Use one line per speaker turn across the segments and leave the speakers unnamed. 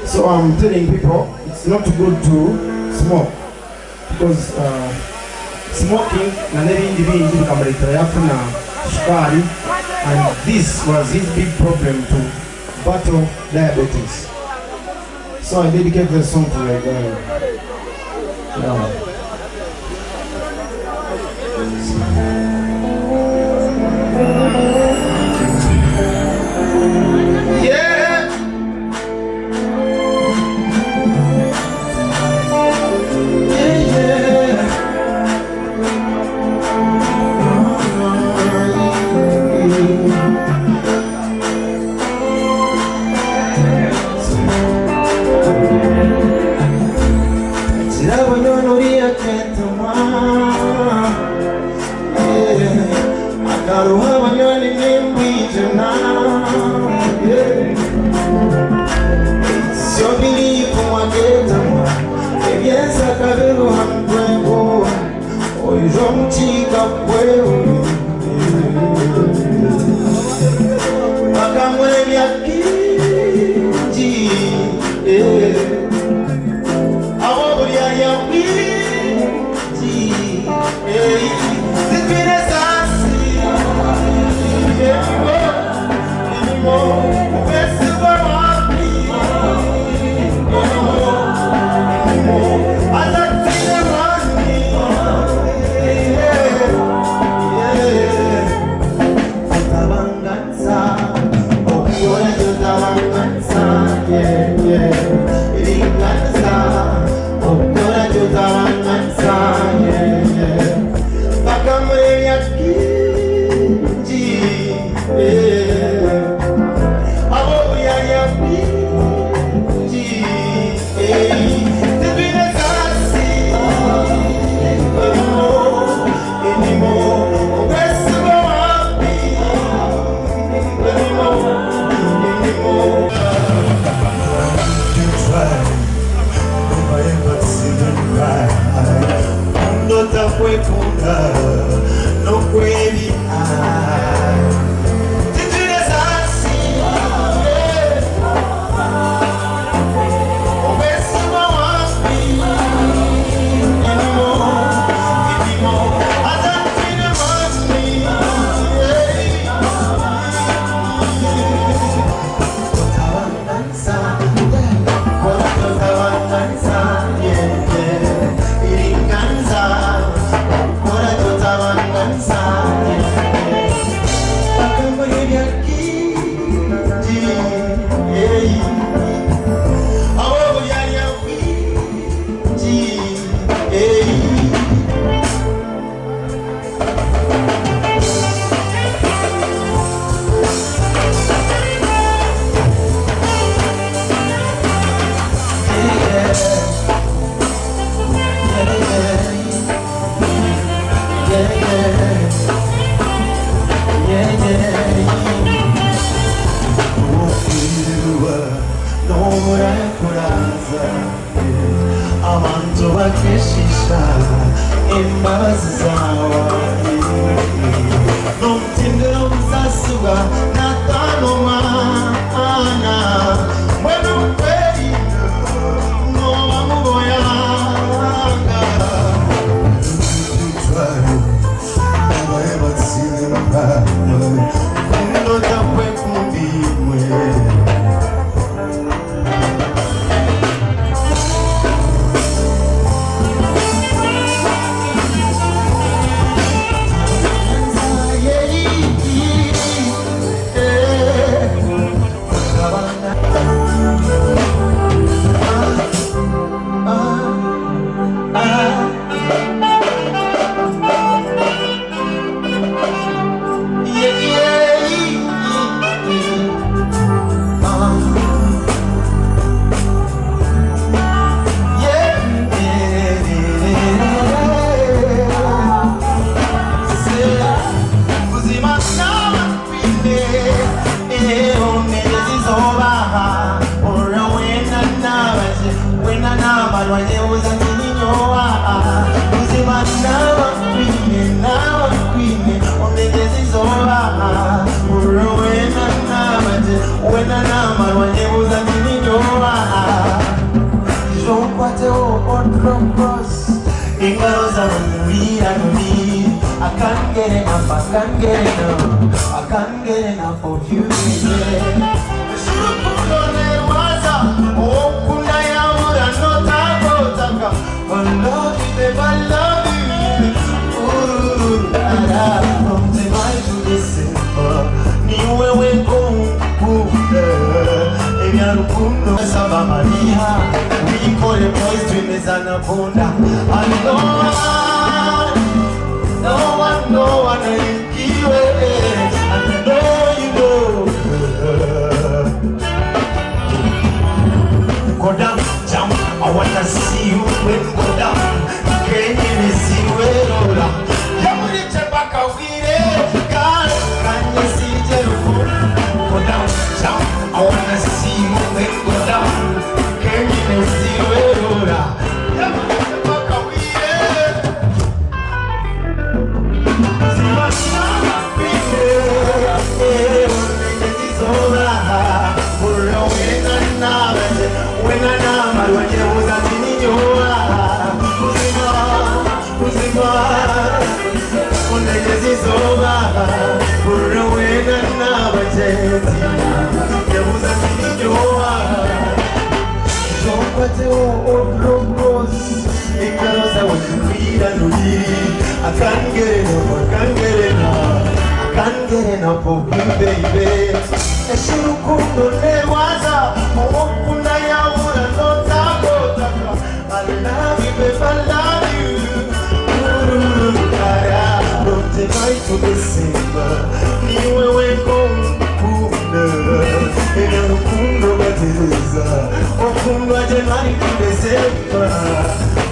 So I'm telling people it's not good to smoke because uh, smoking na n'ebindi bingi bikamureetera yafuna shukaari and this was his big problem to battle diabetes. So I dedicate the song to my guy. Yeah. Yeah. Yeah, yeah. Kirabonyoona oriya akeetemwa yeah. Akaruha abanywani nembwijana yeah. Syo birikumwa akeetemwa ebyensi akabiruha mutwego oija omukiika kwewe Bakamwebya kingi eh. Ab'oburyarya bwingi eh. Titwine saasi emimo emimo obwesigwa wapi emimo emimo haza titwine maani yeah, yeah. Tutabanganisa okukora tutabanganisa yeah, yeah. Ringanisa okukora tutabanganisa yeah, yeah. Bakamurebya kingi yeah. Ab'oburyarya bwingi eh. Titwine saasi emimo emimo obwesigwa wapi emimo emimo Notakwekunda nokwebiha titwine saasi obwesigwa wapi emimo emimo haza titwine maani Tutabanganisa tutabanganisa yeah, yeah. Iringaniza okukora tutabanganisa yeah, yeah. Bakamurebya kingi yeah. Ab'oburyarya bwingi yeah. Yeah, yeah. Yeah, yeah. Okwirirwa n'oburakuraza abantu bakeshisha embabazi zawe n'omutindiro omusasibwa natano mwana mbwenu kwerinda noba muboyanga Kundota kwekundimwe. Yeah.
enough, I can't get enough, I can't get enough of you, baby. I love you, babe, I love you. Ooh, la, la. From July to December, ni wewe nkukunda. Ebya rukundo saba Maria, wikore boys twemezana bunda. I know no one, no one like you, and I know you know. Go down, jump. I wanna see you when go down. Can you see where rola? Yamuliche mpaka wire. God, can you see Jericho? Go down, jump. I wanna see you when go down. Can you see where rola? Yamuliche mpaka wire. I can't get enough, I can't get enough, I can't get enough of you, baby. Eshurukundo newaza, owokunda yawura notagotaka. I love you, babe, I love you. Ururukara, from July to December, ni wewe ngukunda. Ega rukundo batereza, okundwa January to December.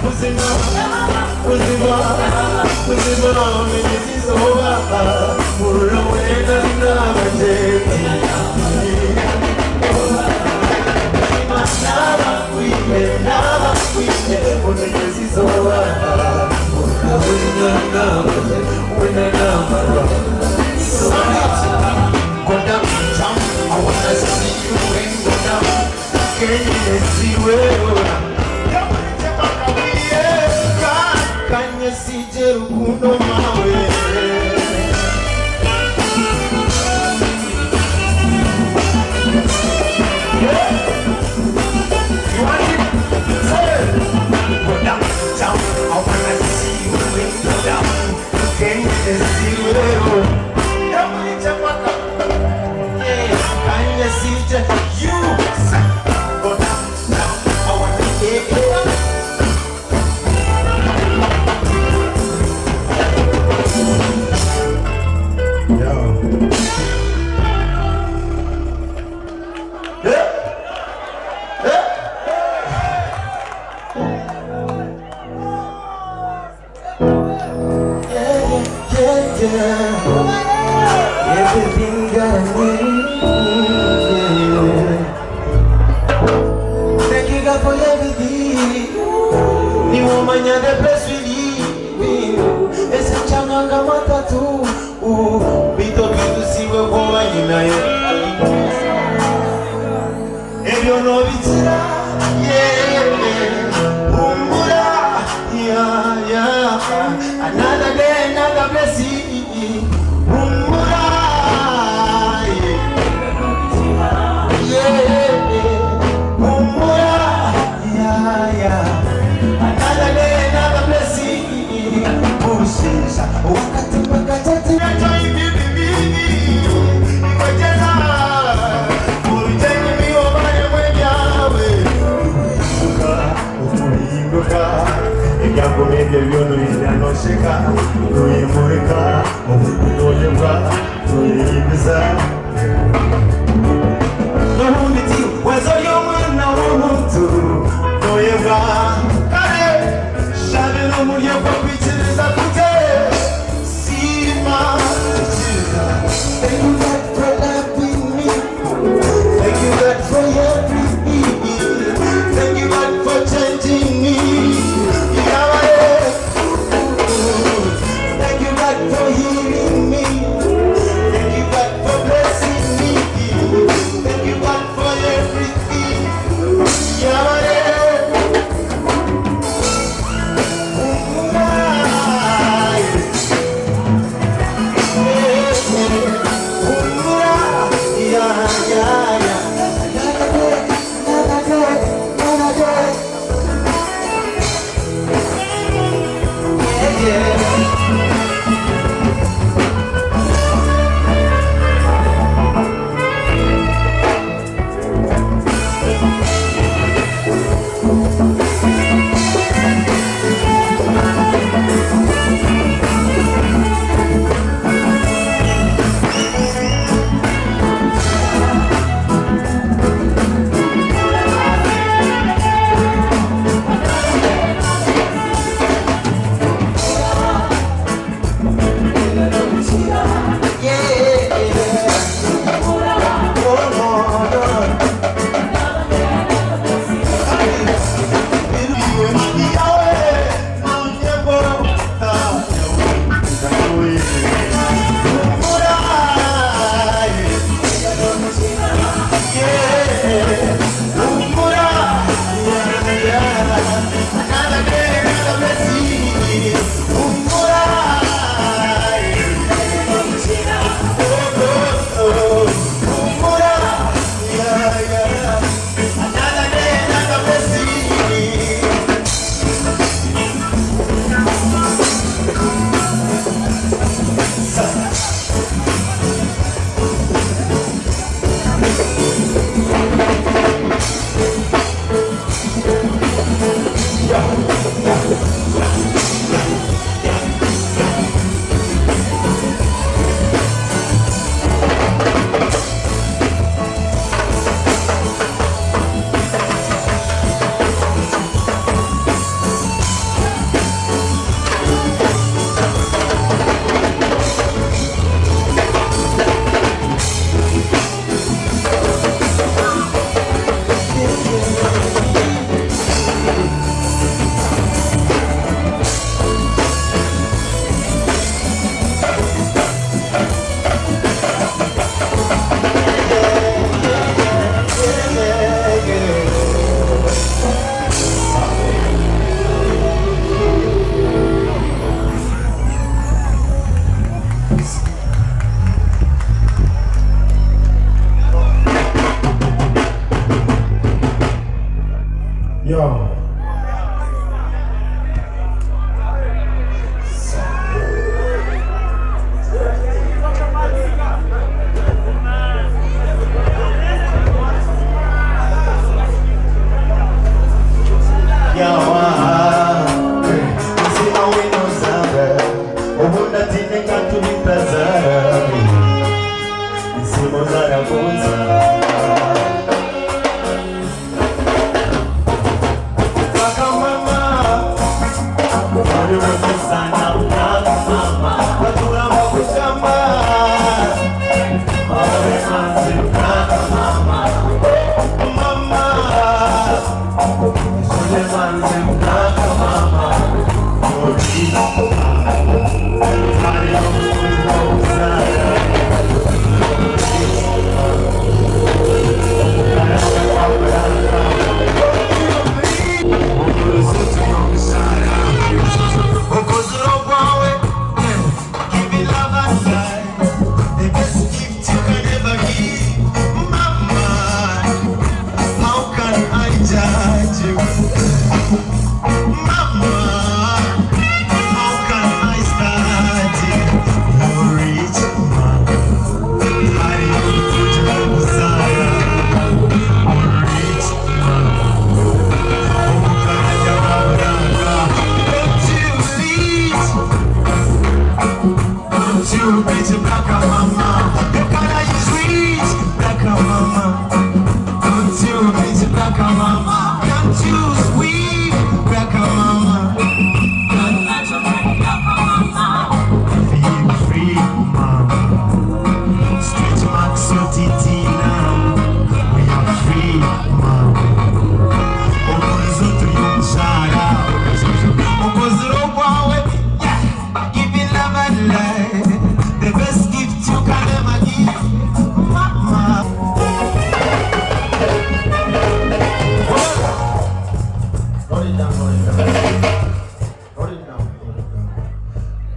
Uzima, uzima, uzima, umenyizizoba, urowena n'abageni. Go down, jump, I wanna see you when go down. Can you see where? Can you see Jerukundo mawe? You want it? Say it. Go down, jump, I wanna see you when go down. Can you see where? Can you see you? Go down, down, I wanna see you. Yeah. Yeah, yeah. Everything that I need. Yeah. Thank you God for everything. Ni woman ya the place we live in. Ese changanga matatu. Bito bitu siwe kuba nyinayo. Ebyo nobikira. Yeah. Humbura. Yeah. Another day, another blessing. Humbura. Yeah. Humbura. Yeah. Another day, another blessing. Ushisha wakati mpaka tete. Ebyago ebyo byono biranoseka tuyimurika obukunoyebwa tuyimbiza n'ubundi ti wezo y'omwana w'omuntu noyebwa kale shabira omuryo gwokwikiriza kute siima ikiriza. Thank you God for loving me. Thank you God for everything. Thank you God for changing me. Yeah. Thank you God for healing me. Thank you God for blessing me. Thank you God for everything. Yeah.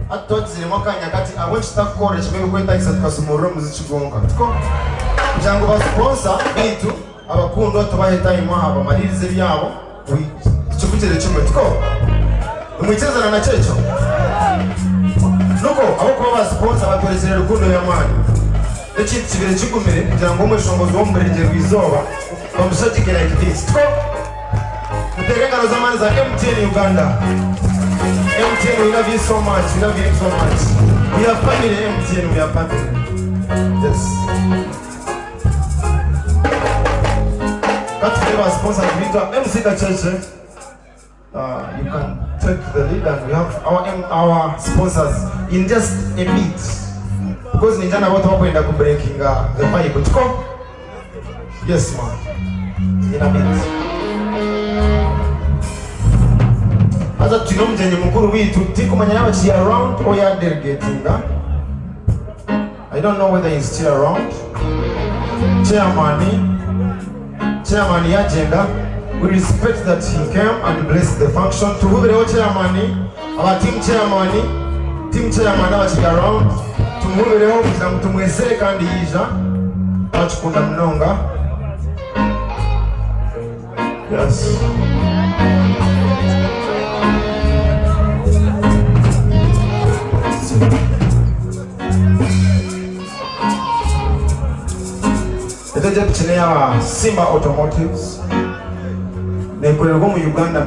Hati twagiziremu akanya kati ahabw'enki tutakukora kimwe ebirikwetagisa tukasumurura omuziki gwonka tikwo? Kugira ngu ba sponsor baitu abakundwa tubahe time aha bamaririze ebyabo tukivugire kimwe tikwo? Nimwikirizana nakyo ekyo? Nukwo ahabw'okuba ba sponsor batworekire rukundo y'amaani. N'ekintu kibaire kigumire kugira ngu omweshongozi w'omu burengyerwa izooba bamushagike like this tikwo? Muteere engaro z'amaani za MTN Uganda. MTN we love you so much, we love you so much. We are family MTN, we are family. Yes. Katufire ba sponsors bitu MC Kacheche. You can take the lead and we have our, our sponsors in just a bit. Because ninja nabo twakwenda ku breakinga the vibe. Tuko? Yes man. In a bit. Haza twine omugyenyi mukuru waitu tikumanya yaba kiri around or ya delegatinga. I don't know whether he's still around. Chairman, chairman yagyenda. We respect that he came and blessed the function. Tuhubireho chairman, aba team chairman, team chairman abakiri around. Tumuhubireho kugira ngu tumwesere kandi yija. Twakikunda munonga. Yes. Eteje piki n'eya Simba Automotives nekorerwa omu Uganda.